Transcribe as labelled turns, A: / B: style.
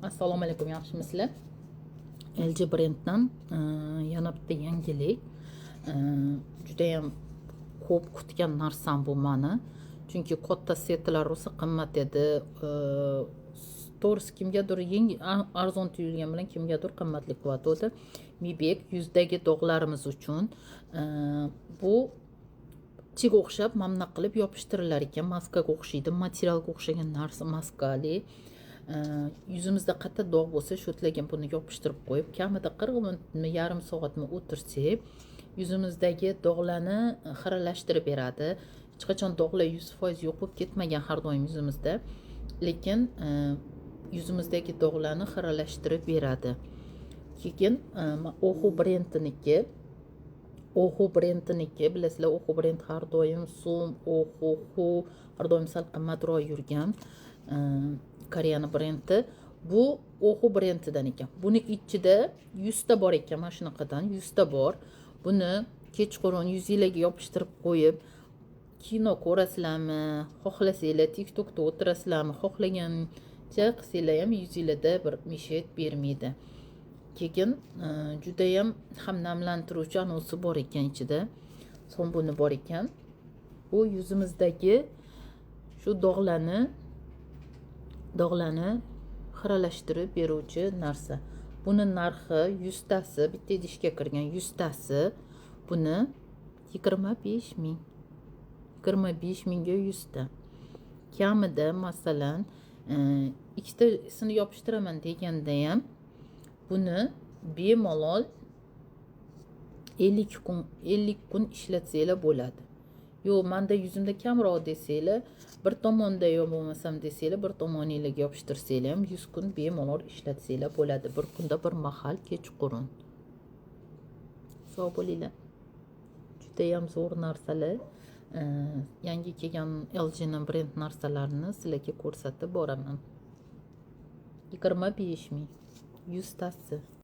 A: Assalomu alaykum, yaxshimisizlar? LG brenddan yana bitta yangilik. Judayam ko'p kutgan narsam bu mani. Chunki katta setlar rosa qimmat edi. To'g'risi, kimgadir arzon tuyulgan bilan kimgadir qimmatlik qilyotgandi. Mibek yuzdagi dog'larimiz uchun bu chiga o'xshab mana bunaqa qilib yopishtirilar ekan, maskaga o'xshaydi, materialga o'xshagan narsa, maskali. Yuzimizda qayerda dog' bo'lsa, shu yerlarga buni yopishtirib qo'yib, kamida 40 minutmi, yarim soatmi o'tirsak, yuzimizdagi dog'larni xiralashtirib beradi. Hech qachon dog'lar 100% yo'q bo'lib ketmagan har doim yuzimizda, lekin yuzimizdagi dog'larni xiralashtirib beradi. Keyin Ohu brendiniki. Ohu brendiniki, bilasizlar, Ohu brend har doim Sum, Ohu, Hu har doim sal qimmatroq yurgan Koreyani brendi. Bu Ohu brendidan ekan. Buni ichida 100 ta bor ekan, mana shunaqadan 100 ta bor. Buni kechqurun yuzinglarga yopishtirib qo'yib, kino ko'rasizlarmi, xohlasanglar, TikTokda o'tirasizlarmi, xohlagancha qilsanglar ham, yuzinglarda bir мешать bermaydi. Keyin judayam ham namlantiruvchi anosi bor ekan, ichida so'ng bor ekan. Bu yuzimizdagi shu dog'larni xiralashtirib beruvchi narsa. Buni narxi, 100 tasi bitta idishga kirgan, 100 tasi, buni 25 000. 25 000 ga 100 ta. Kamida, masalan, ikkitasini yopishtiraman deganda ham, buni bemalol 50 kun, 50 kun ishlatsanglar bo'ladi. Yo'q, manda yuzimda kamroq desanglar, bir tomonda, yo bo'lmasam desanglar, bir tomoninglarga yopishtirsanglar ham, 100 kun bemalol ishlatsanglar bo'ladi, bir kunda bir mahal kechqurun. Sog' bo'linglar. Judayam zo'r narsalar. Yangi kelgan LGni brend narsalarini sizlarga ko'rsatib boraman. 25 000 100 tasi.